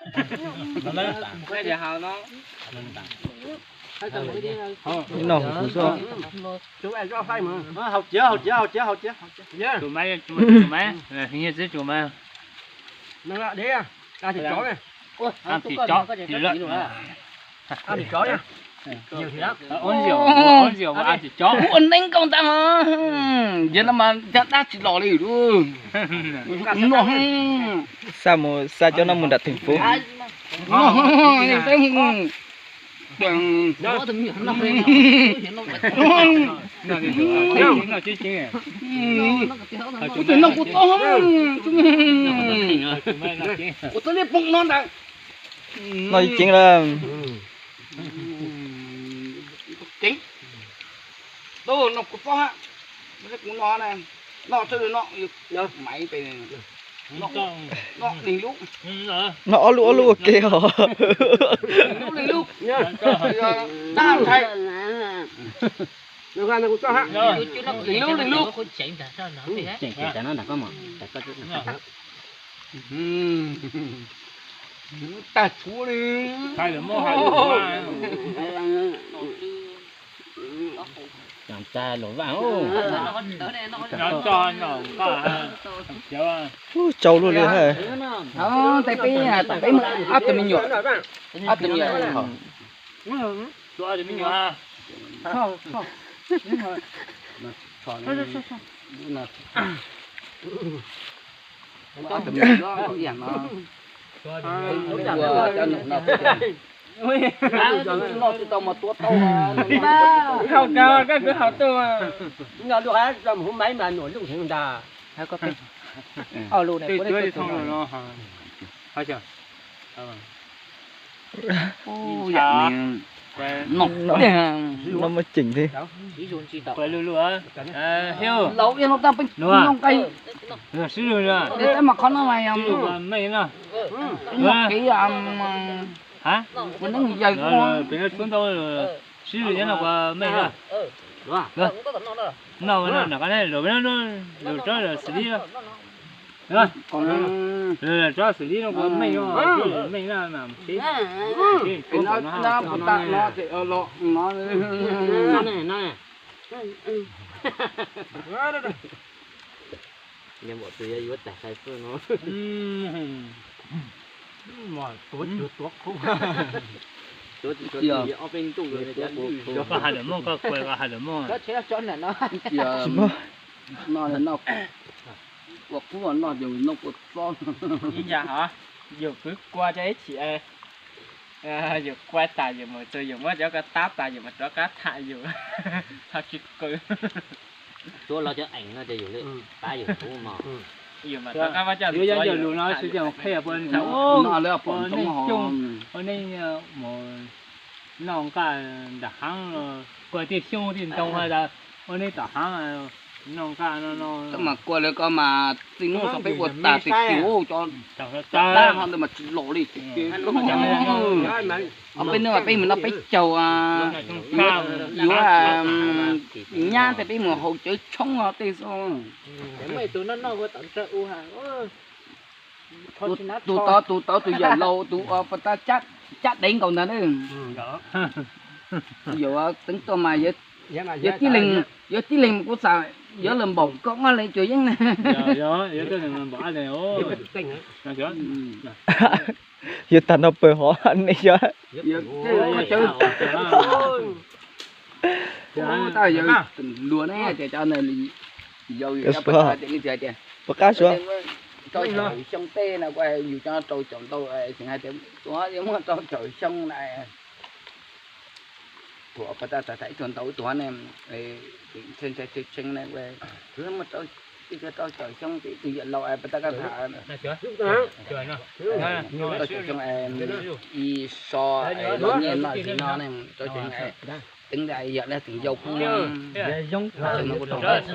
Ib no kuv xwb. Ua neeb nkauj ntag, yog no mas cov dab tsis los li. Xa mus xa cov no mus nram theem Fuv. Kuv twb noj kuv txob, kuv twb li poob no ntag. Noj ceev lawm. Ceev. Noj kuv txob, kuv no na, noj txhua lub no, maiv pes, noj neeg lub, noj ob lub ob lub ua ke os. Neeg lub, neeg lub, dab ntshai. Neeg lub, neeg lub. Tag tshuav li. Ua tsau luaj li. Tej peb, peb mus ob tug me nyuam, ob tug me nyuam. Ob tug me nyuam ib yam no. Ua cov num no, noj twb tau mas tua tau. Haus kawg, koj kwv haus tuaj. Noj lub hab mus hu maiv mas num lub heev ntag. Ob lub ne, no muaj ceem thiab. Laus ib no tag peb noo nqaij. Sib lwg, tab mas qhov no mas yog peb noj kev, ua neeb yawg, sib lwg nyob no ua meej. Noj, noj, noj, lus tsob xws li, lus tsob xws li no ua meej, meej na. Npaum tus yuav yuav tag sai xwb no. Tuav tsis tuav, ob peb ntuj, koj hais lus Hmoob, koj kua koj hais lus Hmoob. Tsis muaj. No, no, kua qub no ces noj kua txob. Ib yam hov, yus kwv kua cov ib chim, yus kua tas yus mus txog yus muab cov ko tab tas yus mus rov qab tham yus ho tsis qw. Tuav los cov eem no ces yus li pab yus kuv mog. Yus mas rov qab muab coj, yus yog yawg lus no sib tias qhia puas ntxhais ua nej xyooj, ua nej mus noj nqaj nram hav, kua tej xyoob tej ntoo tas, ua nej tom hav noj nqaj no no. Mas kua lawv ko mas txij hnub txog peb ua tas tiag tiag, cov dab ho ntawd mas tsis los li tiag tiag. Peb no mas peb mus noj peb caug, yuav nyab tej peb mus haus cawv tshoob tej xwb. Tus tod tus tod tus yawm laus tus uas pas tas cab dev nkaus ntag na. Yawm teev tuaj mas yawg tib leeg, yawg tib leeg kuv xav yuav lawm npaum kaum ob leeg cuag yeeb na. Yawg tag no pawg hov ne yog. Yawg luag ne ces cov yawg tias puas qab suav rau caum xyoo tej na, yus cov rau caum ntau tseem hais tias tuav yuav muaj rau caum xyoo na. Tuav pas tas tas ib tug ntau ib tug ne, tshee tshee ne, muaj ib tug rau caum xyoo, ib tug yawm laus pas tas kab tham rau caum xyoo, ib so los nyiaj noj ib no ne, rau caum xyoo, teev yawm laus teem yau kuj